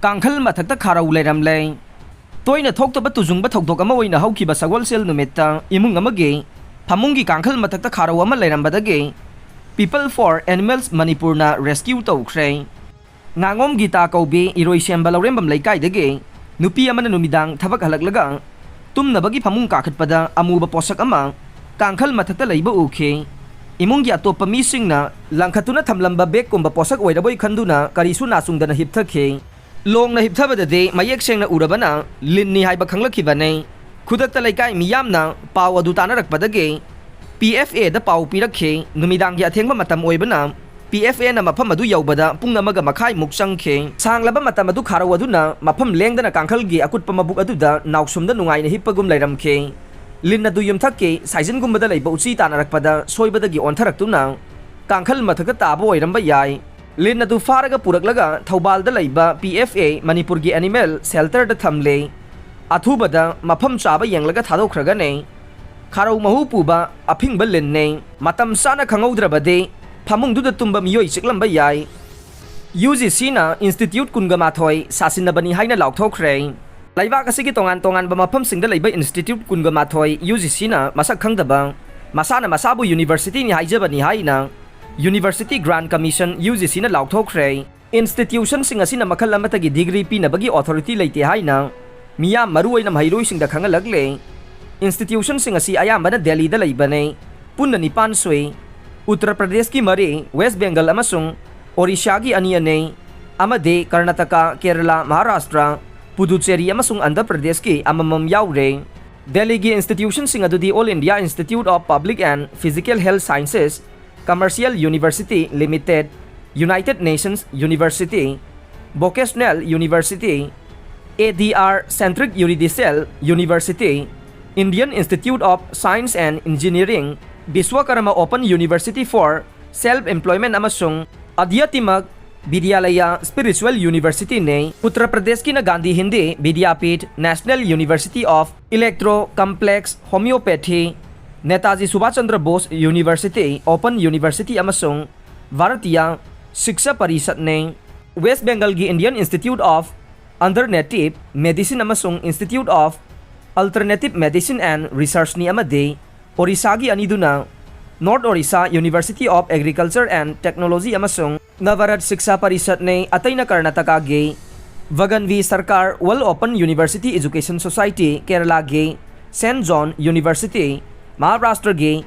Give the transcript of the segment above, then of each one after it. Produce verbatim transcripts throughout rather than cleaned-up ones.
ꯀꯥꯡꯈꯜ ꯃꯊꯛꯇ ꯈꯥꯔꯧ ꯂꯩꯔꯝꯂꯦ꯫ ꯇꯣꯏꯅ ꯊꯣꯛꯇꯕ ꯇꯨꯖꯨꯡꯕ ꯊꯧꯗꯣꯛ ꯑꯃ ꯑꯣꯏꯅ ꯍꯧꯈꯤꯕ ꯁꯒꯣꯜꯁꯦꯜ ꯅꯨꯃꯤꯠꯇ ꯏꯃꯨꯡ ꯑꯃꯒꯤ ꯐꯃꯨꯡꯒꯤ ꯀꯥꯡꯈꯜ ꯃꯊꯛꯇ ꯈꯥꯔꯧ ꯑꯃ ꯂꯩꯔꯝꯕꯗꯒꯤ People for Animals ꯃꯅꯤꯄꯨꯔꯅ rescue ꯇꯧꯈ꯭ꯔꯦ꯫ ꯉꯥꯉꯣꯝ ꯒꯤꯇꯥ ꯀꯧꯕꯤ ꯏꯔꯣꯏꯁꯦꯝꯕ ꯂꯧꯔꯦꯝꯕꯝ ꯂꯩꯀꯥꯏꯗꯒꯤ ꯅꯨꯄꯤ ꯑꯃꯅ ꯅꯨꯃꯤꯗꯥꯡ ꯊꯕꯛ ꯍꯜꯂꯛꯂꯒ ꯇꯨꯝꯅꯕꯒꯤ ꯐꯃꯨꯡ ꯀꯥꯈꯠꯄꯗ ꯑꯃꯨꯕ ꯄꯣꯠꯁꯛ ꯑꯃ ꯀꯥꯡꯈꯜ ꯃꯊꯛꯇ ꯂꯩꯕ ꯎꯈꯤ꯫ ꯏꯃꯨꯡꯒꯤ ꯑꯇꯣꯞꯄ ꯃꯤꯁꯤꯡꯅ ꯂꯪꯈꯠꯇꯨꯅ ꯊꯝꯂꯝꯕ ꯕꯦꯒꯀꯨꯝꯕ ꯄꯣꯠꯁꯛ ꯑꯣꯏꯔꯕꯣꯏ ꯈꯟꯗꯨꯅ ꯀꯔꯤꯁꯨ ꯅꯥꯆꯨꯡꯗꯅ ꯍꯤꯞꯊꯈꯤ꯫ ꯂꯣꯡꯅ ꯍꯤꯞꯊꯕꯗꯗꯤ ꯃꯌꯦꯛ ꯁꯦꯡꯅ ꯎꯔꯕꯅ ꯂꯤꯟꯅꯤ ꯍꯥꯏꯕ ꯈꯪꯂꯛꯈꯤꯕꯅꯤ꯫ ꯈꯨꯗꯛꯇ ꯂꯩꯀꯥꯏ ꯃꯤꯌꯥꯝꯅ ꯄꯥꯎ ꯑꯗꯨ ꯇꯥꯅꯔꯛꯄꯗꯒꯤ P F Aꯗ ꯄꯥꯎ ꯄꯤꯔꯛꯈꯤ꯫ ꯅꯨꯃꯤꯗꯥꯡꯒꯤ ꯑꯊꯦꯡꯕ ꯃꯇꯝ ꯑꯣꯏꯕꯅ P F Aꯅ ꯃꯐꯝ ꯑꯗꯨ ꯌꯧꯕꯗ ꯄꯨꯡ ꯑꯃꯒ ꯃꯈꯥꯏꯃꯨꯛ ꯆꯪꯈꯤ꯫ ꯁꯥꯡꯂꯕ ꯃꯇꯝ ꯑꯗꯨ ꯈꯥꯔꯧ ꯑꯗꯨꯅ ꯃꯐꯝ ꯂꯦꯡꯗꯅ ꯀꯥꯡꯈꯜꯒꯤ ꯑꯀꯨꯠꯄ ꯃꯕꯨꯛ ꯑꯗꯨꯗ ꯅꯥꯎꯁꯨꯝꯗ ꯅꯨꯡꯉꯥꯏꯅ ꯍꯤꯞꯄꯒꯨꯝ ꯂꯩꯔꯝꯈꯤ꯫ ꯂꯤꯟ ꯑꯗꯨ ꯌꯨꯝꯊꯛꯀꯤ ꯁꯥꯏꯖꯤꯟꯒꯨꯝꯕꯗ ꯂꯩꯕ ꯎꯆꯤ ꯇꯥꯟꯅꯔꯛꯄꯗ ꯁꯣꯏꯕꯗꯒꯤ ꯑꯣꯟꯊꯔꯛꯇꯨꯅ ꯀꯥꯡꯈꯜ ꯃꯊꯛꯇ ꯇꯥꯕ ꯑꯣꯏꯔꯝꯕ ꯌꯥꯏ꯫ ꯂꯤꯟ ꯑꯗꯨ ꯐꯥꯔꯒ ꯄꯨꯔꯛꯂꯒ ꯊꯧꯕꯥꯜꯗ ꯂꯩꯕ P F A ꯃꯅꯤꯄꯨꯔꯒꯤ animal shelterꯗ ꯊꯝꯂꯦ꯫ ꯑꯊꯨꯕꯗ ꯃꯐꯝ ꯆꯥꯕ ꯌꯦꯡꯂꯒ ꯊꯥꯗꯣꯛꯈ꯭ꯔꯒꯅꯤ꯫ ꯈꯥꯔꯧ ꯃꯍꯨ ꯄꯨꯕ ꯑꯐꯤꯡꯕ ꯂꯤꯟꯅꯤ꯫ ꯃꯇꯝ ꯆꯥꯅ ꯈꯪꯍꯧꯗ꯭ꯔꯕꯗꯤ ꯐꯃꯨꯡꯗꯨꯗ ꯇꯨꯝꯕ ꯃꯤꯑꯣꯏ ꯆꯤꯛꯂꯝꯕ ꯌꯥꯏ꯫ UGCꯅ institute ꯀꯨꯟꯒ ꯃꯥꯊꯣꯏ ꯁꯥꯁꯤꯟꯅꯕꯅꯤ ꯍꯥꯏꯅ ꯂꯥꯎꯊꯣꯛꯈ꯭ꯔꯦ꯫ ꯂꯩꯕꯥꯛ ꯑꯁꯤꯒꯤ ꯇꯣꯉꯥꯟ ꯇꯣꯉꯥꯟꯕ ꯃꯐꯝꯁꯤꯡꯗ ꯂꯩꯕ institute ꯀꯨꯟꯒ ꯃꯥꯊꯣꯏ UGCꯅ ꯃꯁꯛ ꯈꯪꯗꯕ, ꯃꯁꯥꯅ ꯃꯁꯥꯕꯨ universityꯅꯤ ꯍꯥꯏꯖꯕꯅꯤ ꯍꯥꯏꯅ University Grant Commission UGCꯅ ꯂꯥꯎꯊꯣꯛꯈ꯭ꯔꯦ꯫ Institutionꯁꯤꯡ ꯑꯁꯤꯅ ꯃꯈꯜ ꯑꯃꯠꯇꯒꯤ degree ꯄꯤꯅꯕꯒꯤ authority ꯂꯩꯇꯦ ꯍꯥꯏꯅ ꯃꯤꯌꯥꯝ, ꯃꯔꯨꯑꯣꯏꯅ ꯃꯍꯩꯔꯣꯏꯁꯤꯡꯗ ꯈꯪꯍꯜꯂꯛꯂꯦ꯫ Institutionꯁꯤꯡ ꯑꯁꯤ ꯑꯌꯥꯝꯕꯅ ꯗꯦꯜꯂꯤꯗ ꯂꯩꯕꯅꯤ꯫ ꯄꯨꯟꯅ ꯅꯤꯄꯥꯟ ꯁꯨꯏ꯫ ꯎꯠꯇꯔ ꯄ꯭ꯔꯗꯦꯁꯀꯤ ꯃꯔꯤ, ꯋꯦꯁ ꯕꯦꯡꯒꯜ ꯑꯃꯁꯨꯡ ꯑꯣꯔꯤꯁꯥꯒꯤ ꯑꯅꯤ ꯑꯅꯤ, ꯑꯃꯗꯤ ꯀꯔꯅꯥꯇꯀꯥ, ꯀꯦꯔꯂꯥ, ꯃꯍꯥꯔꯥꯁꯇ꯭ꯔ, ꯄꯨꯗꯨꯆꯦꯔꯤ ꯑꯃꯁꯨꯡ ꯑꯟꯙ꯭ꯔ ꯄ꯭ꯔꯗꯦꯁꯀꯤ ꯑꯃꯃꯝ ꯌꯥꯎꯔꯦ꯫ ꯗꯦꯜꯂꯤꯒꯤ institutionꯁꯤꯡ ꯑꯗꯨꯗꯤ All India Institute of Public and Physical Health Sciences, Commercial University Limited, United Nations University, Vocational University, ADR Centric Uridicel University, Indian Institute of Science and Engineering, Vishwakarma Open University for Self Employment ꯑꯃꯁꯨꯡ Adhyatmic Vidyalaya Spiritual Universityꯅꯤ꯫ Uttar ꯄ꯭ꯔꯗꯦꯁꯀꯤꯅ Gandhi Hindi ꯕꯤꯗ꯭ꯌꯥꯄꯤꯊ, National University of Electro Complex Homeopathy, Netaji Subhash Chandra Bose University, Open University ꯑꯃꯁꯨꯡ ꯚꯥꯔꯇꯤꯌꯥ ꯁꯤꯛꯁꯥ ꯄꯔꯤꯁꯠꯅꯤ꯫ West Bengalꯒꯤ Indian Institute of Alternative Medicine ꯑꯃꯁꯨꯡ Institute of Alternative Medicine and Researchꯅꯤ ꯑꯃꯗꯤ Orishaꯒꯤ ꯑꯅꯤꯗꯨꯅ North Orisha University of Agriculture and Technology ꯑꯃꯁꯨꯡ Navarat Shiksha Parishadꯅꯤ, ꯑꯇꯩꯅ Karnatakaꯒꯤ Vaganvi Sarkar World Open University Education Society, Keralaꯒꯤ Saint John University, Maharashtraꯒꯤ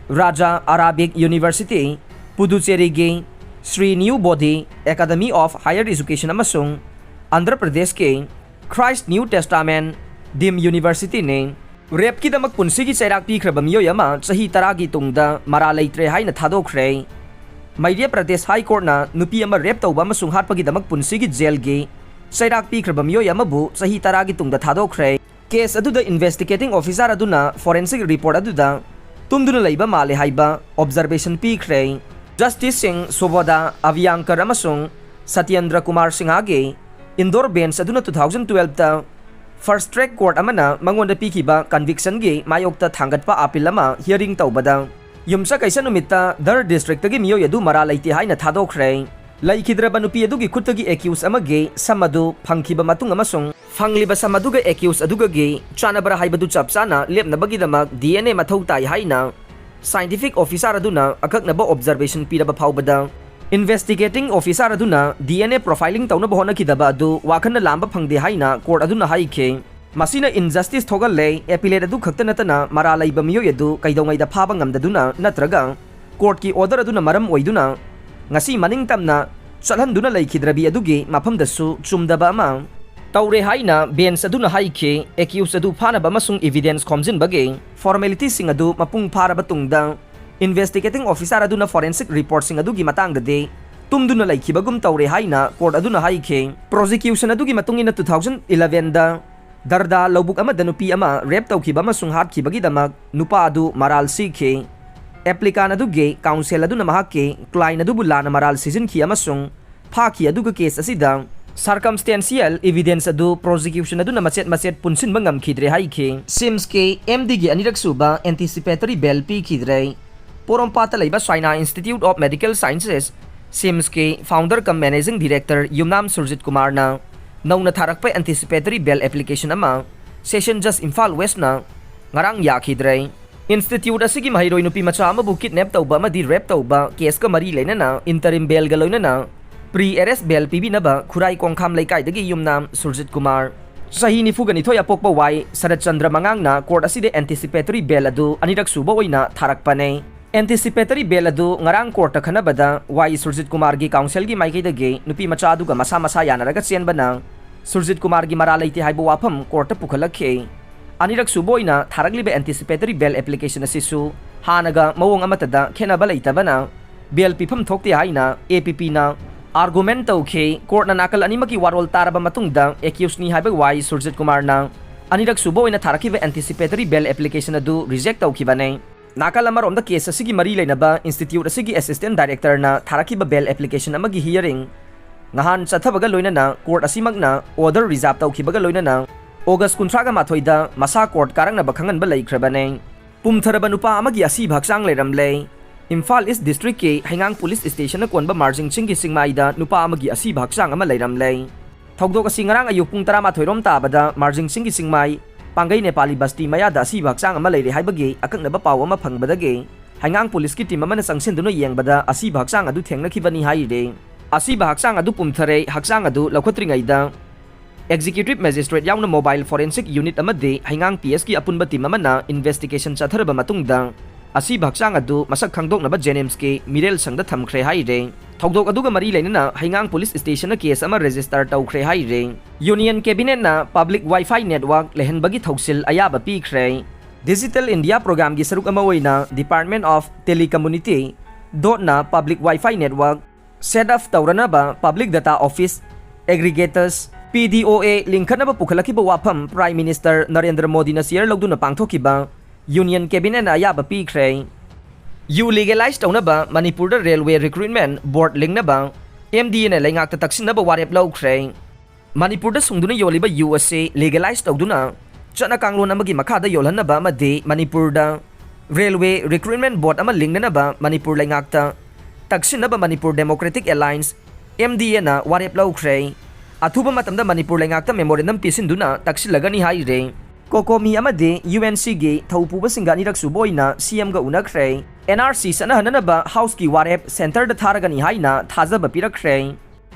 Raja Arabic University, Puducherryꯒꯤ Sri New Bodhi Academy of Higher Education ꯑꯃꯁꯨꯡ Andhra Pradeshꯀꯤ Christ New Testament Deemed Universityꯅꯤ꯫ Rapeꯀꯤꯗꯃꯛ ꯄꯨꯟꯁꯤꯒꯤ ꯆꯩꯔꯥꯛ ꯄꯤꯈ꯭ꯔꯕ ꯃꯤꯑꯣꯏ ꯑꯃ ꯆꯍꯤ ꯇꯔꯥꯒꯤ ꯇꯨꯡꯗ ꯃꯔꯥ ꯂꯩꯇ꯭ꯔꯦ ꯍꯥꯏꯅ ꯊꯥꯗꯣꯛꯈ꯭ꯔꯦ꯫ Madhya Pradesh High Courtꯅ ꯅꯨꯄꯤ ꯑꯃ rape ꯇꯧꯕ ꯑꯃꯁꯨꯡ ꯍꯥꯠꯄꯒꯤꯗꯃꯛ ꯄꯨꯟꯁꯤꯒꯤ jailꯒꯤ ꯆꯩꯔꯥꯛ ꯄꯤꯈ꯭ꯔꯕ ꯃꯤꯑꯣꯏ ꯑꯃꯕꯨ ꯆꯍꯤ ꯇꯔꯥꯒꯤ ꯇꯨꯡꯗ ꯊꯥꯗꯣꯛꯈ꯭ꯔꯦ꯫ Case ꯑꯗꯨꯗ investigating officer ꯑꯗꯨꯅ forensic report ꯑꯗꯨꯗ ꯇꯨꯝꯗꯨꯅ ꯂꯩꯕ ꯃꯥꯜꯂꯦ ꯍꯥꯏꯕ observation ꯄꯤꯈ꯭ꯔꯦ꯫ Justice ꯁꯤꯡ ꯁꯨꯕꯣꯙ ꯑꯚ꯭ꯌꯪꯀꯔ ꯑꯃꯁꯨꯡ ꯁꯇ꯭ꯌꯦꯟꯗ꯭ꯔ ꯀꯨꯃꯥꯔ ꯁꯤꯡꯍꯒꯤ Indore bench ꯑꯗꯨꯅ two thousand twelveꯇ First Track Court ꯑꯃꯅ ꯃꯉꯣꯟꯗ ꯄꯤꯈꯤꯕ convictionꯒꯤ ꯃꯥꯌꯣꯛꯇ ꯊꯥꯡꯒꯠꯄ appeal ꯑꯃ hearing ꯇꯧꯕꯗ, ꯌꯨꯝꯁꯀꯩꯁ ꯅꯨꯃꯤꯠꯇ ꯙꯔ districtꯇꯒꯤ ꯃꯤꯑꯣꯏ ꯑꯗꯨ ꯃꯔꯥ ꯂꯩꯇꯦ ꯍꯥꯏꯅ ꯊꯥꯗꯣꯛꯈ꯭ꯔꯦ꯫ ꯂꯩꯈꯤꯗ꯭ꯔꯕ ꯅꯨꯄꯤ ꯑꯗꯨꯒꯤ ꯈꯨꯠꯇꯒꯤ accused ꯑꯃꯒꯤ ꯁꯝ ꯑꯗꯨ ꯐꯪꯈꯤꯕ ꯃꯇꯨꯡ ꯑꯃꯁꯨꯡ ꯐꯪꯂꯤꯕ ꯁꯝ ꯑꯗꯨꯒ accused ꯑꯗꯨꯒꯒꯤ ꯆꯥꯟꯅꯕ꯭ꯔꯥ ꯍꯥꯏꯕꯗꯨ ꯆꯞ ꯆꯥꯅ ꯂꯦꯞꯅꯕꯒꯤꯗꯃꯛ D N A ꯃꯊꯧ ꯇꯥꯏ ꯍꯥꯏꯅ scientific officer ꯑꯗꯨꯅ ꯑꯀꯛꯅꯕ observation ꯄꯤꯔꯕ ꯐꯥꯎꯕꯗ, investigating officer ꯑꯗꯨꯅ D N A profiling ꯇꯧꯅꯕ ꯍꯣꯠꯅꯈꯤꯗꯕ ꯑꯗꯨ ꯋꯥꯈꯜꯅ ꯂꯥꯝꯕ ꯐꯪꯗꯦ ꯍꯥꯏꯅ court ꯑꯗꯨꯅ ꯍꯥꯏꯈꯤ꯫ ꯃꯁꯤꯅ injustice ꯊꯣꯛꯍꯜꯂꯦ꯫ Appellate ꯑꯗꯨ ꯈꯛꯇ ꯅꯠꯇꯅ ꯃꯔꯥ ꯂꯩꯕ ꯃꯤꯑꯣꯏ ꯑꯗꯨ ꯀꯩꯗꯧꯉꯩꯗ ꯐꯥꯕ ꯉꯝꯗꯗꯨꯅ ꯅꯠꯇ꯭ꯔꯒ courtꯀꯤ order ꯑꯗꯨꯅ ꯃꯔꯝ ꯑꯣꯏꯗꯨꯅ ꯉꯁꯤ ꯃꯅꯤꯡ ꯇꯝꯅ ꯆꯠꯍꯟꯗꯨꯅ ꯂꯩꯈꯤꯗ꯭ꯔꯕꯤ ꯑꯗꯨꯒꯤ ꯃꯐꯝꯗꯁꯨ ꯆꯨꯝꯗꯕ ꯑꯃ ꯇꯧꯔꯦ ꯍꯥꯏꯅ bench ꯑꯗꯨꯅ ꯍꯥꯏꯈꯤ꯫ Accused ꯑꯗꯨ ꯐꯥꯅꯕ ꯑꯃꯁꯨꯡ evidence ꯈꯣꯝꯖꯤꯟꯕꯒꯤ formalityꯁꯤꯡ ꯑꯗꯨ ꯃꯄꯨꯡ ꯐꯥꯔꯕ ꯇꯨꯡꯗ, investigating officer ꯑꯗꯨꯅ forensic reportꯁꯤꯡ ꯑꯗꯨꯒꯤ ꯃꯇꯥꯡꯗꯗꯤ ꯇꯨꯝꯗꯨꯅ ꯂꯩꯈꯤꯕꯒꯨꯝ ꯇꯧꯔꯦ ꯍꯥꯏꯅ court ꯑꯗꯨꯅ ꯍꯥꯏꯈꯤ꯫ Prosecution ꯑꯗꯨꯒꯤ ꯃꯇꯨꯡ ꯏꯟꯅ, two thousand elevenꯗ ꯗꯔꯗꯥ ꯂꯧꯕꯨꯛ ꯑꯃꯗ ꯅꯨꯄꯤ ꯑꯃ rape ꯇꯧꯈꯤꯕ ꯑꯃꯁꯨꯡ ꯍꯥꯠꯈꯤꯕꯒꯤꯗꯃꯛ ꯅꯨꯄꯥ ꯑꯗꯨ ꯃꯔꯥꯜ ꯁꯤꯈꯤ꯫ Applicant ꯑꯗꯨꯒꯤ counsel ꯑꯗꯨꯅ ꯃꯍꯥꯛꯀꯤ client ꯑꯗꯨꯕꯨ ꯂꯥꯟꯅ ꯃꯔꯥꯜ ꯁꯤꯖꯤꯟꯈꯤ ꯑꯃꯁꯨꯡ ꯐꯥꯈꯤ, ꯑꯗꯨꯒ case ꯑꯁꯤꯗ circumstantial evidence ꯑꯗꯨ prosecution ꯑꯗꯨꯅ ꯃꯆꯦꯠ ꯃꯆꯦꯠ ꯄꯨꯟꯁꯤꯟꯕ ꯉꯝꯈꯤꯗ꯭ꯔꯦ ꯍꯥꯏꯈꯤ꯫ SIMSꯀꯤ MDꯒꯤ ꯑꯅꯤꯔꯛ ꯁꯨꯕ anticipatory bail ꯄꯤꯈꯤꯗ꯭ꯔꯦ꯫ ꯄꯣꯔꯣꯝꯄꯥꯠꯇ ꯂꯩꯕ Saina Institute of Medical Sciences ꯁꯤꯝꯁꯀꯤ founder cum managing director ꯌꯨꯝꯅꯥꯝ ꯁꯨꯔꯖꯤꯠ ꯀꯨꯃꯥꯔꯅ ꯅꯧꯅ ꯊꯥꯔꯛꯄ anticipatory bail application ꯑꯃ Session Judge ꯏꯝꯐꯥꯜ Westꯅ ꯉꯔꯥꯡ ꯌꯥꯈꯤꯗ꯭ꯔꯦ꯫ Institute ꯑꯁꯤꯒꯤ ꯃꯍꯩꯔꯣꯏ ꯅꯨꯄꯤ ꯃꯆꯥ ꯑꯃꯕꯨ kidnap ꯇꯧꯕ ꯑꯃꯗꯤ rape ꯇꯧꯕ caseꯀ ꯃꯔꯤ ꯂꯩꯅꯅ interim bailꯒ ꯂꯣꯏꯅꯅ pre arrest bail ꯄꯤꯕꯤꯅꯕ ꯈꯨꯔꯥꯏ ꯀꯣꯡꯈꯥꯝ ꯂꯩꯀꯥꯏꯗꯒꯤ ꯌꯨꯝꯅꯥꯝ ꯁꯨꯔꯖꯤꯠ ꯀꯨꯃꯥꯔ, ꯆꯍꯤ ꯅꯤꯐꯨꯒ ꯅꯤꯊꯣꯏ ꯑꯄꯣꯛꯄ ꯋꯥꯏ ꯁꯔꯠ ꯆꯟꯗ꯭ꯔ ꯃꯉꯥꯡꯅ court ꯑꯁꯤꯗ anticipatory bail ꯑꯗꯨ ꯑꯅꯤꯔꯛ ꯁꯨꯕ ꯑꯣꯏꯅ ꯊꯥꯔꯛꯄꯅꯦ꯫ Anticipatory bail ꯑꯗꯨ ꯉꯔꯥꯡ courtꯇ ꯈꯟꯅꯕꯗ ꯋꯥꯏ ꯁꯨꯔꯖꯤꯠ ꯀꯨꯃꯥꯔꯒꯤ counselꯒꯤ ꯃꯥꯏꯀꯩꯗꯒꯤ ꯅꯨꯄꯤ ꯃꯆꯥ ꯑꯗꯨꯒ ꯃꯁꯥ ꯃꯁꯥ ꯌꯥꯅꯔꯒ ꯆꯦꯟꯕꯅ ꯁꯨꯔꯖꯤꯠ ꯀꯨꯃꯥꯔꯒꯤ ꯃꯔꯥꯜ ꯂꯩꯇꯦ ꯍꯥꯏꯕ ꯋꯥꯐꯝ courtꯇ ꯄꯨꯈꯠꯂꯛꯈꯤ꯫ ꯑꯅꯤꯔꯛ ꯁꯨꯕ ꯑꯣꯏꯅ ꯊꯥꯔꯛꯂꯤꯕ anticipatory bail application ꯑꯁꯤꯁꯨ ꯍꯥꯟꯅꯒ ꯃꯑꯣꯡ ꯑꯃꯠꯇꯗ ꯈꯦꯠꯅꯕ ꯂꯩꯇꯕꯅ bail ꯄꯤꯐꯝ ꯊꯣꯛꯇꯦ ꯍꯥꯏꯅ APPꯅ argument ꯇꯧꯈꯤ꯫ Courtꯅ ꯅꯥꯀꯜ ꯑꯅꯤꯃꯛꯀꯤ ꯋꯥꯔꯣꯜ ꯇꯥꯔꯕ ꯃꯇꯨꯡꯗ accusedꯅꯤ ꯍꯥꯏꯕ ꯋꯥꯏ ꯁꯨꯔꯖꯤꯠ ꯀꯨꯃꯥꯔꯅ ꯑꯅꯤꯔꯛ ꯁꯨꯕ ꯑꯣꯏꯅ ꯊꯥꯔꯛꯈꯤꯕ anticipatory bail application ꯑꯗꯨ reject ꯇꯧꯈꯤꯕꯅꯦ꯫ ꯅꯥꯀꯜ ꯑꯃꯔꯣꯝꯗ case ꯑꯁꯤꯒꯤ ꯃꯔꯤ ꯂꯩꯅꯕ institute ꯑꯁꯤꯒꯤ assistant directorꯅ ꯊꯥꯔꯛꯈꯤꯕ bail application ꯑꯃꯒꯤ hearing ꯅꯍꯥꯟ ꯆꯠꯊꯕꯒ ꯂꯣꯏꯅꯅ court ꯑꯁꯤꯃꯛꯅ order reserve ꯇꯧꯈꯤꯕꯒ ꯂꯣꯏꯅꯅ August ꯀꯨꯟꯊ꯭ꯔꯥꯒ ꯃꯥꯊꯣꯏꯗ ꯃꯁꯥ court ꯀꯥꯔꯛꯅꯕ ꯈꯪꯍꯟꯕ ꯂꯩꯈ꯭ꯔꯕꯅꯦ꯫ ꯄꯨꯝꯊꯔꯕ ꯅꯨꯄꯥ ꯑꯃꯒꯤ ꯑꯁꯤꯕ ꯍꯛꯆꯥꯡ ꯂꯩꯔꯝꯂꯦ꯫ ꯏꯝꯐꯥꯜ East districtꯀꯤ ꯍꯩꯉꯥꯡ police stationꯅ ꯀꯣꯟꯕ ꯃꯥꯔꯖꯤꯡ ꯆꯤꯡꯒꯤ ꯆꯤꯡꯃꯥꯏꯗ ꯅꯨꯄꯥ ꯑꯃꯒꯤ ꯑꯁꯤꯕ ꯍꯛꯆꯥꯡ ꯑꯃ ꯂꯩꯔꯝꯂꯦ꯫ ꯊꯧꯗꯣꯛ ꯑꯁꯤ ꯉꯔꯥꯡ ꯑꯌꯨꯛ ꯄꯨꯡ ꯇꯔꯥꯃꯥꯊꯣꯏ ꯔꯣꯝ ꯇꯥꯕꯗ ꯃꯥꯔꯖꯤꯡ ꯆꯤꯡꯒꯤ ꯆꯤꯡꯃꯥꯏ ꯄꯥꯡꯒꯩ ꯅꯦꯄꯥꯂꯤ ꯕꯁꯇꯤ ꯃꯌꯥꯗ ꯑꯁꯤꯕ ꯍꯛꯆꯥꯡ ꯑꯃ ꯂꯩꯔꯦ ꯍꯥꯏꯕꯒꯤ ꯑꯀꯛꯅꯕ ꯄꯥꯎ ꯑꯃ ꯐꯪꯕꯗꯒꯤ ꯍꯩꯉꯥꯡ policeꯀꯤ team ꯑꯃꯅ ꯆꯪꯁꯤꯟꯗꯨꯅ ꯌꯦꯡꯕꯗ ꯑꯁꯤꯕ ꯍꯛꯆꯥꯡ ꯑꯗꯨ ꯊꯦꯡꯅꯈꯤꯕꯅꯤ ꯍꯥꯏꯔꯦ꯫ ꯑꯁꯤꯕ ꯍꯛꯆꯥꯡ ꯑꯗꯨ ꯄꯨꯝꯊꯔꯦ꯫ ꯍꯛꯆꯥꯡ ꯑꯗꯨ ꯂꯧꯈꯠꯇ꯭ꯔꯤꯉꯩꯗ Executive Magistrate ꯌꯥꯎꯅ mobile forensic unit ꯑꯃꯗꯤ ꯍꯩꯉꯥꯡ PSꯀꯤ ꯑꯄꯨꯟꯕ team ꯑꯃꯅ investigation ꯆꯠꯊꯔꯕ ꯃꯇꯨꯡꯗ ꯑꯁꯤꯕ ꯍꯛꯆꯥꯡ ꯑꯗꯨ ꯃꯁꯛ ꯈꯪꯗꯣꯛꯅꯕ JNIMSꯀꯤ ꯃꯤꯔꯦꯜ ꯁꯪꯗ ꯊꯝꯈ꯭ꯔꯦ ꯍꯥꯏꯔꯦ꯫ ꯊꯧꯗꯣꯛ ꯑꯗꯨꯒ ꯃꯔꯤ ꯂꯩꯅꯅ ꯍꯩꯉꯥꯡ police stationꯅ case ꯑꯃ register ꯇꯧꯈ꯭ꯔꯦ ꯍꯥꯏꯔꯦ꯫ Union Cabinetꯅ public Wi-Fi network ꯂꯩꯍꯟꯕꯒꯤ ꯊꯧꯁꯤꯜ ꯑꯌꯥꯕ ꯄꯤꯈ꯭ꯔꯦ꯫ Digital India programmeꯒꯤ ꯁꯔꯨꯛ ꯑꯃ ꯑꯣꯏꯅ Department of Telecommunity DoTꯅ public Wi-Fi network set up ꯇꯧꯔꯅꯕ Public Data Office, aggregators, PDOA ꯂꯤꯡꯈꯠꯅꯕ ꯄꯨꯈꯠꯂꯛꯈꯤꯕ ꯋꯥꯐꯝ Prime Minister ꯅꯔꯦꯟꯗ꯭ꯔ ꯃꯣꯗꯤꯅ chair ꯂꯧꯗꯨꯅ ꯄꯥꯡꯊꯣꯛꯈꯤꯕ Union Cabinetꯅ ꯑꯌꯥꯕ ꯄꯤꯈ꯭ꯔꯦ꯫ ꯌꯨ legalize ꯇꯧꯅꯕ ꯃꯅꯤꯄꯨꯔꯗ Railway Recruitment Board ꯂꯤꯡꯅꯕ MDAꯅ ꯂꯩꯉꯥꯛꯇ ꯇꯛꯁꯤꯟꯅꯕ ꯋꯥꯔꯦꯞ ꯂꯧꯈ꯭ꯔꯦ꯫ ꯃꯅꯤꯄꯨꯔꯗ ꯁꯨꯡꯗꯨꯅ ꯌꯣꯜꯂꯤꯕ ꯌꯨ ꯑꯁꯤ legalize ꯇꯧꯗꯨꯅ ꯆꯠꯅ ꯀꯥꯡꯂꯣꯟ ꯑꯃꯒꯤ ꯃꯈꯥꯗ ꯌꯣꯜꯍꯟꯅꯕ ꯑꯃꯗꯤ ꯃꯅꯤꯄꯨꯔꯗ Railway Recruitment Board ꯑꯃ ꯂꯤꯡꯅꯅꯕ ꯃꯅꯤꯄꯨꯔ ꯂꯩꯉꯥꯛꯇ ꯇꯛꯁꯤꯟꯅꯕ Manipur democratic alliance, M D ꯑꯦꯅ ꯋꯥꯔꯦꯞ ꯂꯧꯈ꯭ꯔꯦ꯫ ꯑꯊꯨꯕ ꯃꯇꯝꯗ ꯃꯅꯤꯄꯨꯔ ꯂꯩꯉꯥꯛꯇ ꯃꯦꯃꯣꯔꯦꯟꯗꯝ ꯄꯤꯁꯤꯟꯗꯨꯅ ꯇꯛꯁꯤꯜꯂꯒꯅꯤ ꯍꯥꯏꯔꯦ꯫ ꯀꯣꯀꯣꯃꯤ ꯑꯃꯗꯤ ꯌꯨ ꯑꯦꯟ ꯁꯤꯒꯤ ꯊꯧ ꯄꯨꯕꯁꯤꯡꯒ ꯑꯅꯤꯔꯛ ꯁꯨꯕ ꯑꯣꯏꯅ ꯁꯤ ꯑꯦꯝꯒ ꯎꯅꯈ꯭ꯔꯦ꯫ ꯑꯦꯟ ꯑꯥꯔ ꯁꯤ ꯆꯠꯅꯍꯟꯅꯅꯕ ꯍꯥꯎꯁꯀꯤ ꯋꯥꯔꯦꯞ ꯁꯦꯟꯇꯔꯗ ꯊꯥꯔꯒꯅꯤ ꯍꯥꯏꯅ ꯊꯥꯖꯕ ꯄꯤꯔꯛꯈ꯭ꯔꯦ꯫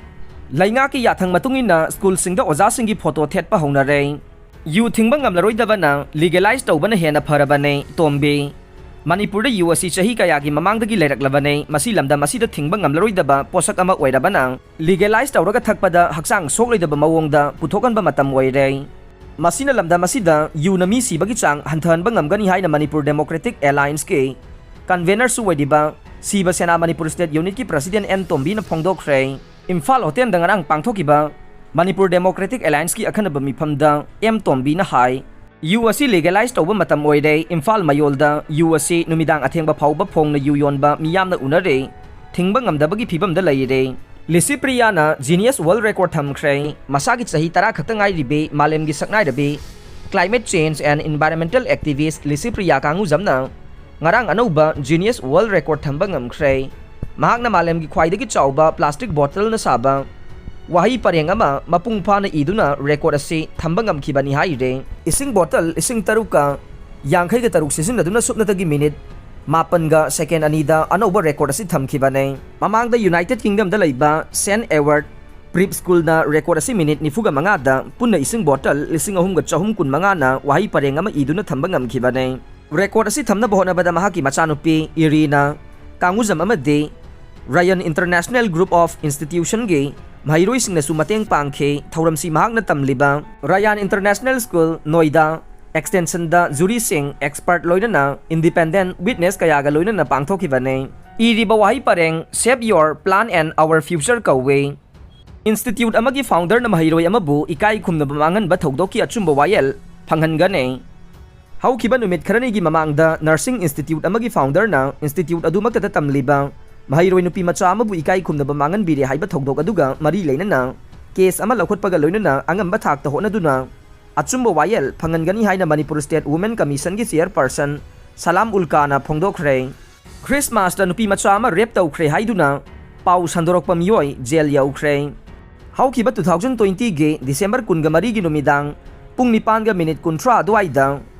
ꯂꯩꯉꯥꯛꯀꯤ ꯌꯥꯊꯪ ꯃꯇꯨꯡ ꯏꯟꯅ ꯁ꯭ꯀꯨꯜꯁꯤꯡꯗ ꯑꯣꯖꯥꯁꯤꯡꯒꯤ ꯐꯣꯇꯣ ꯊꯦꯠꯄ ꯍꯧꯅꯔꯦ꯫ ꯌꯨ ꯊꯤꯡꯕ ꯉꯝꯂꯔꯣꯏꯗꯕꯅ ꯂꯤꯒꯦꯂꯥꯏꯖ ꯇꯧꯕꯅ ꯍꯦꯟꯅ ꯐꯔꯕꯅꯦ, ꯇꯣꯝꯕꯤ꯫ ꯃꯅꯤꯄꯨꯔꯗ ꯌꯨ ꯑꯁꯤ ꯆꯍꯤ ꯀꯌꯥꯒꯤ ꯃꯃꯥꯡꯗꯒꯤ ꯂꯩꯔꯛꯂꯕꯅꯦ꯫ ꯃꯁꯤ ꯂꯝꯗꯝ ꯑꯁꯤꯗ ꯊꯤꯡꯕ ꯉꯝꯂꯔꯣꯏꯗꯕ ꯄꯣꯠꯁꯛ ꯑꯃ ꯑꯣꯏꯔꯕꯅ ꯂꯤꯒꯦꯂꯥꯏꯖ ꯇꯧꯔꯒ ꯊꯛꯄꯗ ꯍꯛꯆꯥꯡ ꯁꯣꯛꯂꯣꯏꯗꯕ ꯃꯑꯣꯡꯗ ꯄꯨꯊꯣꯛꯍꯟꯕ ꯃꯇꯝ ꯑꯣꯏꯔꯦ꯫ ꯃꯁꯤꯅ ꯂꯝꯗꯝ ꯑꯁꯤꯗ ꯌꯨꯅ ꯃꯤ ꯁꯤꯕꯒꯤ ꯆꯥꯡ ꯍꯟꯊꯍꯟꯕ ꯉꯝꯒꯅꯤ ꯍꯥꯏꯅ ꯃꯅꯤꯄꯨꯔ ꯗꯦꯃꯣꯀ꯭ꯔꯦꯇꯤꯛ ꯑꯦꯂꯥꯏꯟꯁꯀꯤ ꯀꯟꯚꯦꯅꯔꯁꯨ ꯑꯣꯏꯔꯤꯕ ꯁꯤꯕ ꯁꯦꯅꯥ ꯃꯅꯤꯄꯨꯔ ꯁ꯭ꯇꯦꯠ ꯌꯨꯅꯤꯠꯀꯤ ꯄ꯭ꯔꯁꯤꯗꯦꯟ ꯑꯦꯟ ꯇꯣꯝꯕꯤꯅ ꯐꯣꯡꯗꯣꯛꯈ꯭ꯔꯦ꯫ ꯏꯝꯐꯥꯜ ꯍꯣꯇꯦꯜꯗ ꯉꯔꯥꯡ ꯄꯥꯡꯊꯣꯛꯈꯤꯕ ꯃꯅꯤꯄꯨꯔ ꯗꯦꯃꯣꯀ꯭ꯔꯦꯇꯤꯛ ꯑꯦꯂꯥꯏꯟꯁꯀꯤ ꯑꯈꯟꯅꯕ ꯃꯤꯐꯝꯗ ꯑꯦꯝ ꯇꯣꯝꯕꯤꯅ ꯍꯥꯏ, ꯌꯨ ꯑꯁꯤ ꯂꯤꯒꯦꯂꯥꯏꯖ ꯇꯧꯕ ꯃꯇꯝ ꯑꯣꯏꯔꯦ꯫ ꯏꯝꯐꯥꯜ ꯃꯌꯣꯜꯗ ꯌꯨ ꯑꯁꯤ ꯅꯨꯃꯤꯗꯥꯡ ꯑꯊꯦꯡꯕ ꯐꯥꯎꯕ ꯐꯣꯡꯅ ꯌꯨ ꯌꯣꯟꯕ ꯃꯤꯌꯥꯝꯅ ꯎꯅꯔꯦ꯫ ꯊꯤꯡꯕ ꯉꯝꯗꯕꯒꯤ ꯐꯤꯕꯝꯗ ꯂꯩꯔꯦ꯫ ꯂꯤꯁꯤꯄ꯭ꯔꯤꯌꯥꯅ ꯖꯤꯅꯤꯌꯁ ꯋꯥꯔꯜꯗ ꯔꯦꯀꯣꯔꯗ ꯊꯝꯈ꯭ꯔꯦ꯫ ꯃꯁꯥꯒꯤ ꯆꯍꯤ ꯇꯔꯥ ꯈꯛꯇ ꯉꯥꯏꯔꯤꯕꯤ ꯃꯥꯂꯦꯝꯒꯤ ꯁꯛꯅꯥꯏꯔꯕꯤ climate change and environmental activist Licypriya ꯀꯥꯡꯉꯨꯖꯝꯅ ꯉꯔꯥꯡ ꯑꯅꯧꯕ ꯖꯤꯅꯤꯌꯁ ꯋꯥꯔꯜꯗ ꯔꯦꯀꯣꯔꯗ ꯊꯝꯕ ꯉꯝꯈ꯭ꯔꯦ꯫ ꯃꯍꯥꯛꯅ ꯃꯥꯂꯦꯝꯒꯤ ꯈ꯭ꯋꯥꯏꯗꯒꯤ ꯆꯥꯎꯕ ꯄ꯭ꯂꯥꯁꯇꯤꯛ ꯕꯣꯇꯜꯅ ꯁꯥꯕ ꯋꯥꯍꯩ ꯄꯔꯦꯡ ꯑꯃ ꯃꯄꯨꯡ ꯐꯥꯅ ꯏꯗꯨꯅ ꯔꯦꯀꯣꯔꯗ ꯑꯁꯤ ꯊꯝꯕ ꯉꯝꯈꯤꯕꯅꯤ ꯍꯥꯏꯔꯦ꯫ ꯏꯁꯤꯡ ꯕꯣꯇꯜ ꯂꯤꯁꯤꯡ ꯇꯔꯨꯛꯀ ꯌꯥꯡꯈꯩꯒ ꯇꯔꯨꯛ ꯁꯤꯖꯤꯟꯅꯗꯨꯅ ꯁꯨꯞꯅꯇꯒꯤ ꯃꯤꯅꯤꯠ ꯃꯥꯄꯟꯒ ꯁꯦꯀꯦꯟ ꯑꯅꯤꯗ ꯑꯅꯧꯕ ꯔꯦꯀꯣꯔꯗ ꯑꯁꯤ ꯊꯝꯈꯤꯕꯅꯦ꯫ ꯃꯃꯥꯡꯗ ꯌꯨꯅꯥꯏꯇꯦꯗ ꯀꯤꯡꯗꯝꯗ ꯂꯩꯕ ꯁꯦꯟ ꯑꯦꯋꯥꯔꯗ ꯄ꯭ꯔꯤꯞ ꯁ꯭ꯀꯨꯜꯅ ꯔꯦꯀꯣꯔꯗ ꯑꯁꯤ ꯃꯤꯅꯤꯠ ꯅꯤꯐꯨꯒ ꯃꯉꯥꯗ ꯄꯨꯟꯅ ꯏꯁꯤꯡ ꯕꯣꯇꯜ ꯂꯤꯁꯤꯡ ꯑꯍꯨꯝꯒ ꯆꯍꯨꯝ ꯀꯨꯟ ꯃꯉꯥꯅ ꯋꯥꯍꯩ ꯄꯔꯦꯡ ꯑꯃ ꯏꯗꯨꯅ ꯊꯝꯕ ꯉꯝꯈꯤꯕꯅꯦ꯫ ꯔꯦꯀꯣꯔꯗ ꯑꯁꯤ ꯊꯝꯅꯕ ꯍꯣꯠꯅꯕꯗ ꯃꯍꯥꯛꯀꯤ ꯃꯆꯥꯅꯨꯄꯤ ꯏꯔꯤꯅꯥ ꯀꯥꯡꯉꯨꯖꯝ ꯑꯃꯗꯤ ꯔꯌꯟ ꯏꯟꯇꯔꯅꯦꯁꯅꯦꯜ ꯒ꯭ꯔꯨꯞ ꯑꯣꯐ ꯏꯟꯁꯇꯤꯇ꯭ꯌꯨꯁꯟꯒꯤ ꯃꯍꯩꯔꯣꯏꯁꯤꯡꯅꯁꯨ ꯃꯇꯦꯡ ꯄꯥꯡꯈꯤ꯫ ꯊꯧꯔꯝꯁꯤ ꯃꯍꯥꯛꯅ ꯇꯝꯂꯤꯕ ꯔꯌꯥꯟ ꯏꯟꯇꯔꯅꯦꯁꯅꯦꯜ ꯁ꯭ꯀꯨꯜ, ꯅꯣꯏꯗꯥ ꯑꯦꯛꯁꯇꯦꯟꯁꯟꯗ ꯖꯨꯔꯤꯁꯤꯡ, ꯑꯦꯛꯁꯄꯔꯠ ꯂꯣꯏꯅꯅ ꯏꯟꯗꯤꯄꯦꯟꯗꯦꯟꯠ ꯋꯤꯠꯅꯦꯁ ꯀꯌꯥꯒ ꯂꯣꯏꯅꯅ ꯄꯥꯡꯊꯣꯛꯈꯤꯕꯅꯤ꯫ ꯏꯔꯤꯕ ꯋꯥꯍꯩ ꯄꯔꯦꯡ Save Your Planet and Our Future ꯀꯧꯏ꯫ ꯏꯟꯁꯇꯤꯇ꯭ꯌꯨꯠ ꯑꯃꯒꯤ ꯐꯥꯎꯟꯗꯔꯅ ꯃꯍꯩꯔꯣꯏ ꯑꯃꯕꯨ ꯏꯀꯥꯏ ꯈꯨꯝꯅꯕ ꯃꯥꯡꯍꯟꯕ ꯊꯧꯗꯣꯛꯀꯤ ꯑꯆꯨꯝꯕ ꯋꯥꯌꯦꯜ ꯐꯪꯍꯟꯒꯅꯤ꯫ ꯍꯧꯈꯤꯕ ꯅꯨꯃꯤꯠ ꯈꯔꯅꯤꯒꯤ ꯃꯃꯥꯡꯗ ꯅꯔꯁꯤꯡ ꯏꯟꯁꯇꯤꯇ꯭ꯌꯨꯠ ꯑꯃꯒꯤ ꯐꯥꯎꯟꯗꯔꯅ ꯏꯟꯁꯇꯤꯇ꯭ꯌꯨꯠ ꯑꯗꯨꯃꯛꯇꯗ ꯇꯝꯂꯤꯕ ꯃꯍꯩꯔꯣꯏ ꯅꯨꯄꯤ ꯃꯆꯥ ꯑꯃꯕꯨ ꯏꯀꯥꯏ ꯈꯨꯝꯅꯕ ꯃꯥꯡꯍꯟꯕꯤꯔꯦ ꯍꯥꯏꯕ ꯊꯧꯗꯣꯛ ꯑꯗꯨꯒ ꯃꯔꯤ ꯂꯩꯅꯅ ꯀꯦꯁ ꯑꯃ ꯂꯧꯈꯠꯄꯒ ꯂꯣꯏꯅꯅ ꯑꯉꯝꯕ ꯊꯥꯛꯇ ꯍꯣꯠꯅꯗꯨꯅ ꯑꯆꯨꯝꯕ ꯋꯥꯌꯦꯜ ꯐꯪꯍꯟꯒꯅꯤ ꯍꯥꯏꯅ ꯃꯅꯤꯄꯨꯔ ꯁ꯭ꯇꯦꯠ ꯋꯨꯃꯦꯟ ꯀꯃꯤꯁꯟꯒꯤ ꯆꯤꯌꯔꯄꯔꯁꯟ ꯁꯂꯥꯝ ꯎꯜ ꯀꯥꯅ ꯐꯣꯡꯗꯣꯛꯈ꯭ꯔꯦ꯫ ꯈ꯭ꯔꯤꯁꯃꯥꯁꯇ ꯅꯨꯄꯤ ꯃꯆꯥ ꯑꯃ ꯔꯦꯞ ꯇꯧꯈ꯭ꯔꯦ ꯍꯥꯏꯗꯨꯅ ꯄꯥꯎ ꯁꯟꯗꯣꯔꯛꯄ ꯃꯤꯑꯣꯏ ꯖꯦꯜ ꯌꯧꯈ꯭ꯔꯦ꯫ ꯍꯧꯈꯤꯕ ꯇꯨ ꯊꯥꯎꯖꯟ ꯇ꯭ꯋꯦꯟꯇꯤꯒꯤ ꯗꯤꯁꯦꯝꯕꯔ ꯀꯨꯟꯒ ꯃꯔꯤꯒꯤ ꯅꯨꯃꯤꯗꯥꯡ ꯄꯨꯡ ꯅꯤꯄꯥꯟꯒ ꯃꯤꯅꯤꯠ ꯀꯨꯟꯊ꯭ꯔꯥ ꯑꯗꯨꯋꯥꯏꯗ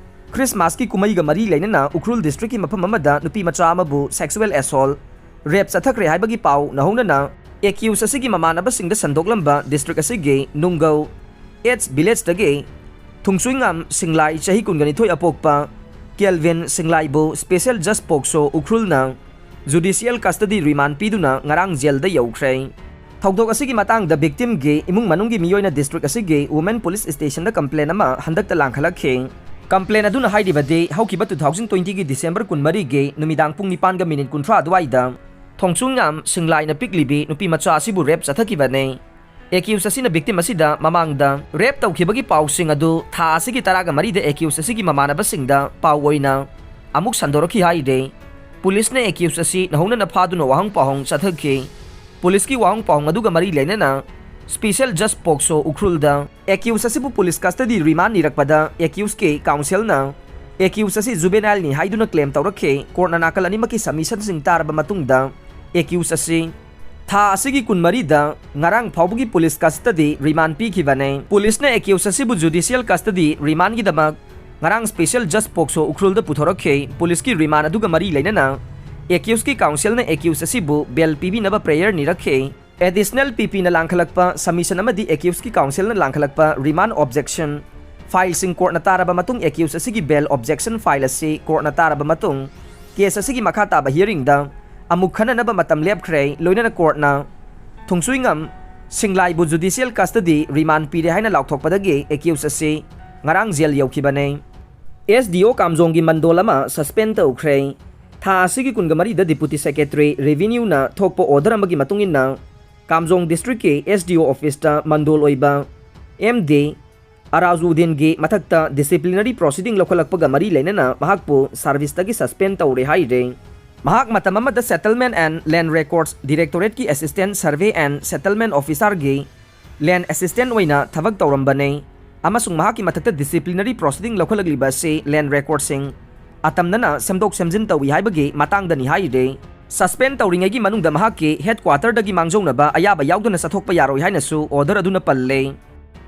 ꯈ꯭ꯔꯤꯁꯃꯥꯁꯀꯤ ꯀꯨꯝꯍꯩꯒ ꯃꯔꯤ ꯂꯩꯅꯅ ꯎꯈ꯭ꯔꯨꯜ ꯗꯤꯁꯇ꯭ꯔꯤꯛꯀꯤ ꯃꯐꯝ ꯑꯃꯗ ꯅꯨꯄꯤ ꯃꯆꯥ ꯑꯃꯕꯨ ꯁꯦꯛꯁꯨꯋꯦꯜ ꯑꯦꯁꯣꯜ, ꯔꯦꯞ ꯆꯠꯊꯈ꯭ꯔꯦ ꯍꯥꯏꯕꯒꯤ ꯄꯥꯎ ꯅꯧꯍꯧꯅꯅ ꯑꯦꯀ꯭ꯌꯨꯁ ꯑꯁꯤꯒꯤ ꯃꯃꯥꯟꯅꯕꯁꯤꯡꯗ ꯁꯟꯗꯣꯛꯂꯝꯕ ꯗꯤꯁꯇ꯭ꯔꯤꯛ ꯑꯁꯤꯒꯤ ꯅꯨꯡꯒꯧ ꯑꯦꯠꯁ ꯚꯤꯂꯦꯖꯇꯒꯤ ꯊꯨꯡꯆꯨꯏꯉꯥꯝ ꯁꯤꯡꯂꯥꯏ, ꯆꯍꯤ ꯀꯨꯟꯒ ꯅꯤꯊꯣꯏ ꯑꯄꯣꯛꯄ ꯀꯦꯜꯚꯤꯟ ꯁꯤꯡꯂꯥꯏꯕꯨ ꯁ꯭ꯄꯦꯁꯦꯜ ꯖꯁ ꯄꯣꯛꯁꯣ ꯎꯈ꯭ꯔꯨꯜꯅ ꯖꯨꯗꯤꯁꯤꯌꯦꯜ ꯀꯁꯇꯗꯤ ꯔꯤꯃꯥꯟ ꯄꯤꯗꯨꯅ ꯉꯔꯥꯡ ꯖꯦꯜꯗ ꯌꯧꯈ꯭ꯔꯦ꯫ ꯊꯧꯗꯣꯛ ꯑꯁꯤꯒꯤ ꯃꯇꯥꯡꯗ ꯚꯤꯛꯇꯤꯝꯒꯤ ꯏꯃꯨꯡ ꯃꯅꯨꯡꯒꯤ ꯃꯤꯑꯣꯏꯅ ꯗꯤꯁꯇ꯭ꯔꯤꯛ ꯑꯁꯤꯒꯤ ꯋꯨꯃꯦꯟ ꯄꯨꯂꯤꯁ ꯁ꯭ꯇꯦꯁꯟꯗ ꯀꯝꯄ꯭ꯂꯦꯟ ꯑꯃ ꯍꯟꯗꯛꯇ ꯂꯥꯡꯈꯠꯂꯛꯈꯤ꯫ ꯀꯝꯄ꯭ꯂꯦꯟ ꯑꯗꯨꯅ ꯍꯥꯏꯔꯤꯕꯗꯤ, ꯍꯧꯈꯤꯕ ꯇꯨ ꯊꯥꯎꯖꯟ ꯇ꯭ꯋꯦꯟꯇꯤꯒꯤ ꯗꯤꯁꯦꯝꯕꯔ ꯀꯨꯟꯃꯔꯤꯒꯤ ꯅꯨꯃꯤꯗꯥꯡ ꯄꯨꯡ ꯅꯤꯄꯥꯟꯒ ꯃꯤꯅꯤꯠ ꯀꯨꯟꯊ꯭ꯔꯥ ꯑꯗꯨꯋꯥꯏꯗ ꯊꯣꯡꯆꯨꯡꯉꯥꯝ ꯁꯤꯡꯂꯥꯏꯅ ꯄꯤꯛꯂꯤꯕꯤ ꯅꯨꯄꯤ ꯃꯆꯥ ꯑꯁꯤꯕꯨ ꯔꯦꯞ ꯆꯠꯊꯈꯤꯕꯅꯤ꯫ ꯑꯦꯀ꯭ꯌꯨꯁ ꯑꯁꯤꯅ ꯚꯤꯛꯇꯤꯝ ꯑꯁꯤꯗ ꯃꯃꯥꯡꯗ ꯔꯦꯞ ꯇꯧꯈꯤꯕꯒꯤ ꯄꯥꯎꯁꯤꯡ ꯑꯗꯨ ꯊꯥ ꯑꯁꯤꯒꯤ ꯇꯔꯥꯒ ꯃꯔꯤꯗ ꯑꯦꯀ꯭ꯌꯨꯁ ꯑꯁꯤꯒꯤ ꯃꯃꯥꯟꯅꯕꯁꯤꯡꯗ ꯄꯥꯎ ꯑꯣꯏꯅ ꯑꯃꯨꯛ ꯁꯟꯗꯣꯔꯛꯈꯤ ꯍꯥꯏꯔꯦ꯫ ꯄꯨꯂꯤꯁꯅ ꯑꯦꯀ꯭ꯌꯨꯁ ꯑꯁꯤ ꯅꯧꯍꯧꯅꯅ ꯐꯥꯗꯨꯅ ꯋꯥꯍꯪ ꯄꯥꯎꯍꯪ ꯆꯠꯊꯈꯤ꯫ ꯄꯨꯂꯤꯁꯀꯤ ꯋꯥꯍꯪ ꯄꯥꯎꯍꯪ ꯑꯗꯨꯒ ꯃꯔꯤ ꯂꯩꯅꯅ ꯁ꯭ꯄꯦꯁꯦꯜ ꯖꯁ ꯄꯣꯛꯁꯣ ꯎꯈ꯭ꯔꯨꯜꯗ ꯑꯦꯀ꯭ꯌꯨꯁ ꯑꯁꯤꯕꯨ ꯄꯨꯂꯤꯁ ꯀꯁꯇꯗꯤ ꯔꯤꯃꯥꯟ ꯅꯤꯔꯛꯄꯗ ꯑꯦꯀ꯭ꯌꯨꯁꯀꯤ ꯀꯥꯎꯟꯁꯤꯜꯅ ꯑꯦꯀ꯭ꯌꯨꯁ ꯑꯁꯤ ꯖꯨꯕꯦꯅꯥꯏꯜꯅꯤ ꯍꯥꯏꯗꯨꯅ ꯀ꯭ꯂꯦꯝ ꯇꯧꯔꯛꯈꯤ꯫ ꯀꯣꯔꯠꯅ ꯅꯥꯀꯜ ꯑꯅꯤꯃꯛꯀꯤ ꯁꯕꯃꯤꯁꯟꯁꯤꯡ ꯇꯥꯔꯕ ꯃꯇꯨꯡꯗ ꯑꯦꯀ꯭ꯌꯨꯁ ꯑꯁꯤ ꯊꯥ ꯑꯁꯤꯒꯤ ꯀꯨꯟꯃꯔꯤꯗ ꯉꯔꯥꯡ ꯐꯥꯎꯕꯒꯤ ꯄꯨꯂꯤꯁ ꯀꯁꯇꯗꯤ ꯔꯤꯃꯥꯟ ꯄꯤꯈꯤꯕꯅꯦ꯫ ꯄꯨꯂꯤꯁꯅ ꯑꯦꯀ꯭ꯌꯨꯁ ꯑꯁꯤꯕꯨ ꯖꯨꯗꯤꯁꯤꯌꯦꯜ ꯀꯁꯇꯗꯤ ꯔꯤꯃꯥꯟꯒꯤꯗꯃꯛ ꯉꯔꯥꯡ ꯁ꯭ꯄꯦꯁꯦꯜ ꯖꯁ ꯄꯣꯛꯁꯣ ꯎꯈ꯭ꯔꯨꯜꯗ ꯄꯨꯊꯣꯔꯛꯈꯤ꯫ ꯄꯨꯂꯤꯁꯀꯤ ꯔꯤꯃꯥꯟ ꯑꯗꯨꯒ ꯃꯔꯤ ꯂꯩꯅꯅ ꯑꯦꯀ꯭ꯌꯨꯁꯀꯤ ꯀꯥꯎꯟꯁꯤꯜꯅ ꯑꯦꯀ꯭ꯌꯨꯁ ꯑꯁꯤꯕꯨ ꯕꯦꯜ ꯄꯤꯕꯤꯅꯕ ꯄ꯭ꯔꯦꯌꯔ ꯅꯤꯔꯛꯈꯤ꯫ ꯑꯦꯗꯤꯁꯅꯦꯜ ꯄꯤꯄꯤꯅ ꯂꯥꯡꯈꯠꯂꯛꯄ ꯁꯕꯃꯤꯁꯟ ꯑꯃꯗꯤ ꯑꯦꯀ꯭ꯌꯨꯁꯀꯤ ꯀꯥꯎꯟꯁꯤꯜꯅ ꯂꯥꯡꯈꯠꯂꯛꯄ ꯔꯤꯃꯥꯟ ꯑꯣꯕꯖꯦꯛꯁꯟ ꯐꯥꯏꯜꯁꯤꯡ ꯀꯣꯔꯠꯅ ꯇꯥꯔꯕ ꯃꯇꯨꯡ ꯑꯦꯀ꯭ꯌꯨꯁ ꯑꯁꯤꯒꯤ ꯕꯦꯜ ꯑꯣꯕꯖꯦꯛꯁꯟ ꯐꯥꯏꯜ ꯑꯁꯤ ꯀꯣꯔꯠꯅ ꯇꯥꯔꯕ ꯃꯇꯨꯡ ꯀꯦꯁ ꯑꯁꯤꯒꯤ ꯃꯈꯥ ꯇꯥꯕ ꯍꯤꯌꯔꯤꯡꯗ ꯑꯃꯨꯛ ꯈꯟꯅꯅꯕ ꯃꯇꯝ ꯂꯦꯞꯈ꯭ꯔꯦ꯫ ꯂꯣꯏꯅꯅ ꯀꯣꯔꯠꯅ ꯊꯨꯡꯁꯨꯏꯉꯝ ꯁꯤꯡꯂꯥꯏꯕꯨ ꯖꯨꯗꯤꯁꯤꯌꯦꯜ ꯀꯁꯇꯗꯤ ꯔꯤꯃꯥꯟ ꯄꯤꯔꯦ ꯍꯥꯏꯅ ꯂꯥꯎꯊꯣꯛꯄꯗꯒꯤ ꯑꯦꯀ꯭ꯌꯨꯁ ꯑꯁꯤ ꯉꯔꯥꯡ ꯖꯦꯜ ꯌꯧꯈꯤꯕꯅꯦ꯫ ꯑꯦꯁ ꯗꯤ ꯑꯣ ꯀꯥꯝꯖꯣꯡꯒꯤ ꯃꯟꯗꯣꯜ ꯑꯃ ꯁꯁꯄꯦꯟ ꯇꯧꯈ꯭ꯔꯦ꯫ ꯊꯥ ꯑꯁꯤꯒꯤ ꯀꯨꯟꯒ ꯃꯔꯤꯗ ꯗꯤꯄꯨꯇꯤ ꯁꯦꯀ꯭ꯔꯦꯇꯔꯤ ꯔꯦꯚꯤꯅ꯭ꯌꯨꯅ ꯊꯣꯛꯄ ꯑꯣꯔꯗꯔ ꯑꯃꯒꯤ ꯃꯇꯨꯡ ꯏꯟꯅ ꯀꯥꯝꯖꯣꯡ ꯗꯤꯁꯇ꯭ꯔꯤꯛꯀꯤ ꯑꯦꯁ ꯗꯤ ꯑꯣ ꯑꯣꯐꯤꯁꯇ ꯃꯟꯗꯣꯜ ꯑꯣꯏꯕ ꯑꯦꯝ ꯗꯤ ꯑꯔꯥꯖꯨꯗꯤꯟꯒꯤ ꯃꯊꯛꯇ ꯗꯤꯁꯤꯄ꯭ꯂꯤꯅꯔꯤ ꯄ꯭ꯔꯣꯁꯤꯗꯤꯡ ꯂꯧꯈꯠꯂꯛꯄꯒ ꯃꯔꯤ ꯂꯩꯅꯅ ꯃꯍꯥꯛꯄꯨ ꯁꯥꯔꯚꯤꯁꯇꯒꯤ ꯁꯁꯄꯦꯟ ꯇꯧꯔꯦ ꯍꯥꯏꯔꯦ꯫ ꯃꯍꯥꯛ ꯃꯇꯝ ꯑꯃꯗ ꯁꯦꯇꯜꯃꯦꯟ ꯑꯦꯟ ꯂꯦꯟ ꯔꯦꯀꯣꯔꯗꯁ ꯗꯤꯔꯦꯛꯇꯣꯔꯦꯠꯀꯤ ꯑꯦꯁꯤꯁꯇꯦꯟ ꯁꯔꯚꯦ ꯑꯦꯟ ꯁꯦꯇꯜꯃꯦꯟ ꯑꯣꯐꯤꯁꯥꯔꯒꯤ ꯂꯦꯟ ꯑꯦꯁꯤꯁꯇꯦꯟ ꯑꯣꯏꯅ ꯊꯕꯛ ꯇꯧꯔꯝꯕꯅꯦ ꯑꯃꯁꯨꯡ ꯃꯍꯥꯛꯀꯤ ꯃꯊꯛꯇ ꯗꯤꯁꯤꯄ꯭ꯂꯤꯅꯔꯤ ꯄ꯭ꯔꯣꯁꯤꯗꯤꯡ ꯂꯧꯈꯠꯂꯛꯂꯤꯕ ꯑꯁꯤ ꯂꯦꯟ ꯔꯦꯀꯣꯔꯗꯁꯤꯡ ꯑꯇꯝꯅꯅ ꯁꯦꯝꯗꯣꯛ ꯁꯦꯝꯖꯤꯟ ꯇꯧꯏ ꯍꯥꯏꯕꯒꯤ ꯃꯇꯥꯡꯗꯅꯤ ꯍꯥꯏꯔꯦ꯫ ꯁꯁꯄꯦꯟ ꯇꯧꯔꯤꯉꯩꯒꯤ ꯃꯅꯨꯡꯗ ꯃꯍꯥꯛꯀꯤ ꯍꯦꯗꯀ꯭ꯋꯥꯇꯔꯗꯒꯤ ꯃꯥꯡꯖꯧꯅꯕ ꯑꯌꯥꯕ ꯌꯥꯎꯗꯅ ꯆꯠꯊꯣꯛꯄ ꯌꯥꯔꯣꯏ ꯍꯥꯏꯅꯁꯨ ꯑꯣꯔꯗꯔ ꯑꯗꯨꯅ ꯄꯜꯂꯦ꯫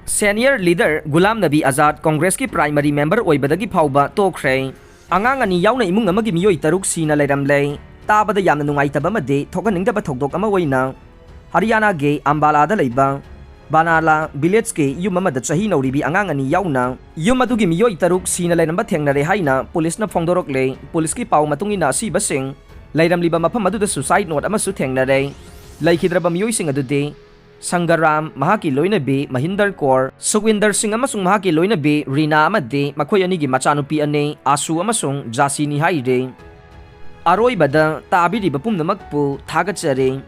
ꯁꯦꯅꯤꯌꯔ ꯂꯤꯗꯔ ꯒꯨꯂꯥꯝ ꯅꯕꯤ ꯑꯖꯥꯗ ꯀꯣꯡꯒ꯭ꯔꯦꯁꯀꯤ ꯄ꯭ꯔꯥꯏꯃꯔꯤ ꯃꯦꯝꯕꯔ ꯑꯣꯏꯕꯗꯒꯤ ꯐꯥꯎꯕ ꯇꯣꯛꯈ꯭ꯔꯦ꯫ ꯑꯉꯥꯡ ꯑꯅꯤ ꯌꯥꯎꯅ ꯏꯃꯨꯡ ꯑꯃꯒꯤ ꯃꯤꯑꯣꯏ ꯇꯔꯨꯛ ꯁꯤꯅ ꯂꯩꯔꯝꯂꯦ꯫ ꯇꯥꯕꯗ ꯌꯥꯝꯅ ꯅꯨꯡꯉꯥꯏꯇꯕ ꯑꯃꯗꯤ ꯊꯣꯛꯍꯟꯅꯤꯡꯗꯕ ꯊꯧꯗꯣꯛ ꯑꯃ ꯑꯣꯏꯅ ꯍꯔꯤꯌꯥꯅꯥꯒꯤ ꯑꯝꯕꯥꯂꯥꯗ ꯂꯩꯕ ꯕꯥꯅꯥꯂꯥ ꯚꯤꯂꯦꯖꯀꯤ ꯌꯨꯝ ꯑꯃꯗ ꯆꯍꯤ ꯅꯧꯔꯤꯕꯤ ꯑꯉꯥꯡ ꯑꯅꯤ ꯌꯥꯎꯅ ꯌꯨꯝ ꯑꯗꯨꯒꯤ ꯃꯤꯑꯣꯏ ꯇꯔꯨꯛ ꯁꯤꯅ ꯂꯩꯔꯝꯕ ꯊꯦꯡꯅꯔꯦ ꯍꯥꯏꯅ ꯄꯨꯂꯤꯁꯅ ꯐꯣꯡꯗꯣꯔꯛꯂꯦ꯫ ꯄꯨꯂꯤꯁꯀꯤ ꯄꯥꯎ ꯃꯇꯨꯡ ꯏꯟꯅ ꯑꯁꯤꯕꯁꯤꯡ ꯂꯩꯔꯝꯂꯤꯕ ꯃꯐꯝ ꯑꯗꯨꯗ ꯁꯨꯁꯥꯏꯗ ꯅꯣꯠ ꯑꯃꯁꯨ ꯊꯦꯡꯅꯔꯦ꯫ ꯂꯩꯈꯤꯗ꯭ꯔꯕ ꯃꯤꯑꯣꯏꯁꯤꯡ ꯑꯗꯨꯗꯤ ꯁꯪꯒꯔꯥꯝ, ꯃꯍꯥꯛꯀꯤ ꯂꯣꯏꯅꯕꯤ ꯃꯍꯤꯟꯗꯔ ꯀꯣꯔ, ꯁꯨꯈꯋꯤꯟꯗꯔ ꯁꯤꯡ ꯑꯃꯁꯨꯡ ꯃꯍꯥꯛꯀꯤ ꯂꯣꯏꯅꯕꯤ ꯔꯤꯅꯥ ꯑꯃꯗꯤ ꯃꯈꯣꯏ ꯑꯅꯤꯒꯤ ꯃꯆꯥꯅꯨꯄꯤ ꯑꯅꯤ ꯑꯥꯁꯨ ꯑꯃꯁꯨꯡ ꯖꯥꯁꯤꯅꯤ ꯍꯥꯏꯔꯤ꯫ ꯑꯔꯣꯏꯕꯗ ꯇꯥꯕꯤꯔꯤꯕ ꯄꯨꯝꯅꯃꯛꯄꯨ ꯊꯥꯒꯠꯆꯔꯤ꯫